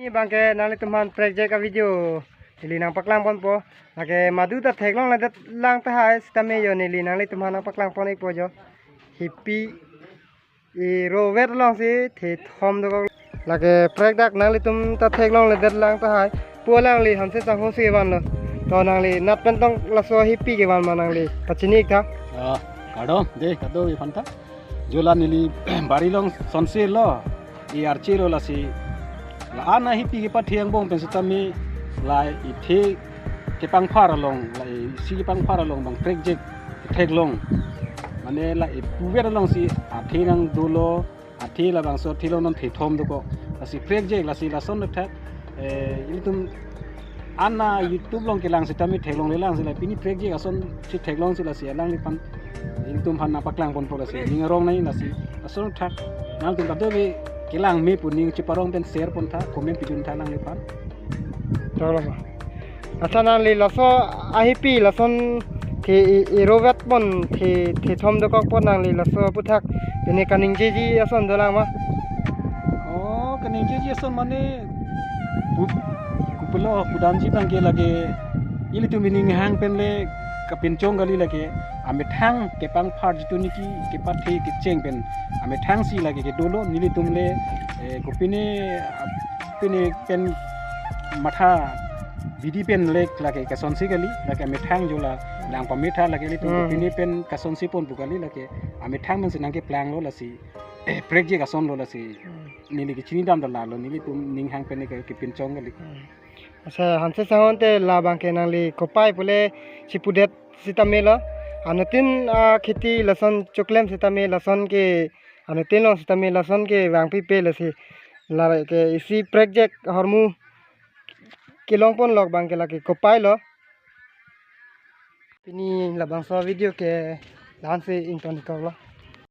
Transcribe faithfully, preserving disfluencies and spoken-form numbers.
Abangke nanglitum aphan prekjak a-video neli nangpaklang ponpo. Lake madu ta theklongledet lang tahai sitame jo neli nanglitum aphan nangpaklang pon-ikpo jo. Hipi e-rovet alongsi thethom dokok. Lake prekjak nanglitum ta theklongledet lang tahai. Pu alangli Hanse Sangho si vanlo. To nangli nat pen tong laso hipi kevan ma nangli pachini-ik tha. Ah, kardom, dei, kardom aphan ta. Jo la neli bari along sonselo, e-archelo lasi. La-an ahipi kepathe angbong pen sitame la ethe kepangphar along, la isi kepangphar along abang prekjak theklong. Mane la epuver alongsi athe nangdolo, athe labangso athe along nangthethom dokok. Lasi prekjak lasi lason thak, eh, ilitum an a-YouTube along kelang sitame theklonglelang si la pini prekjak asonsi theklongsi lasi alangliphan ilitum aphan nangpaklang ponpo lasi. Ning arong nai lasi lason thak nangtum kadokave kelang me pu ning cheparong pen share pon tha, comment pidun tha alangliphan. Toloma. Accha, nangli laso ahipi lason the e-, e-rovet pon the, thethom dokok pon nangli laso aphuthak pine kaningjeji ason dolang ma? Oh, kaningjeji ason mane pu-, kopilo pudamji abangke lake ilitum ininghang pen le kapinchong kali lake amethang kepangphar jitu niki kepathe kecheng pen amethang si lake kedolo nelitum le, eh, kopine, pine pen matha bidi pen le lake kasonsi kali, lake amethang jo la nangpametha lake ilitum Hmm. kopine pen kasonsi pon pu kali lake amethang pensi nangkeplanglo lasi, eh, prekjak asonlo lasi. Hmm. Neli kechinidam ta lalo, nelitum ininghang pen ke kepinchong kali. Hmm. Accha, Hanse Sangho ante labangke nangli kopai pule chipudet sitame lo. Anuttin akheti lason choklem sitame lason ke anuttin along sitame lason ke vangpipe lasi. Lake isi prekjak ahormu kelong ponlok abangke lake kopai lo. Pini labangso video ke la-ansi ington-ikkoklo.